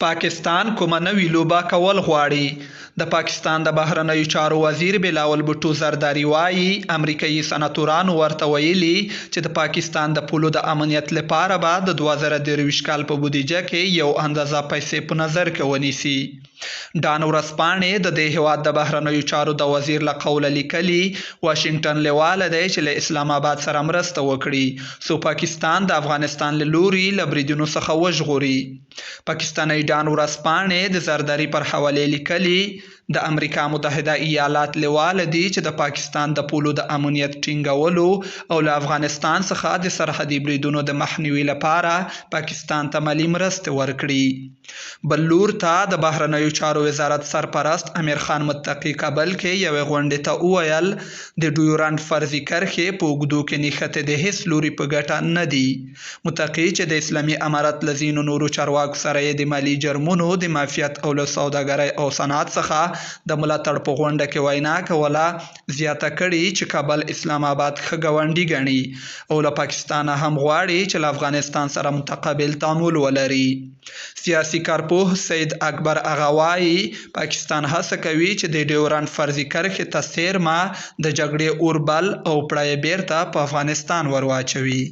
پاکستان کومه نوې لوبه کول غواړي؟ د پاکستان د بهرنیو چارو وزیر بلاول بوټو زرداري وايي، امریکايي سناتورانو ورته ویلي چې د پاکستان د پولو د امنیت لپاره به د 2023 کال په بودیجه کې یو اندازه پیسې په نظر کې ونیسي. ډان ورځپاڼې د دې هېواد د بهرنیو چارو د وزیر له قوله لیکلي، واشنګټن لېواله دی چې له اسلام اباد سره مرسته وکړي، څو پاکستان د افغانستان له لوري له بریدونو څخه وژغوري. پاکستانۍ ډان ورځپاڼې د زرداري پر حوالې لیکلي، د امریکا متحده ایالات لېواله دي چې د پاکستان د پولو د امنیت ټینګولو او له افغانستان څخه د سرحدي بریدونو د مخنیوي لپاره پاکستان ته مالي مرستې ورکړي. بل لور ته د بهرنیو چارو وزارت سرپرست امیرخان متقي کابل کې یوې غونډې ته وویل، د ډیورنډ فرضي کرښې په اوږدو کې نښتې د هېڅ لوري په ګټه نه دي. متقي چې د اسلامي امارت له ځینو نورو چارواکو سره یې د مالي جرمونو د معافیت او له سوداګرۍ او صنعت څخه د ملاتړ په غونډه کې وینا کوله، زیاته کړې چې کابل اسلام اباد ښه ګاونډي ګڼي او له پاکستانه هم غواړي چې له افغانستان سره متقابل تعامل ولري. سیاسي کارپوه سید اکبر اغا وايي، پاکستان هڅه کوي چې د ډیورنډ فرضي کرښې ته څېرمه د جګړې اور بل او پړه یې بېرته په افغانستان ور واچوي.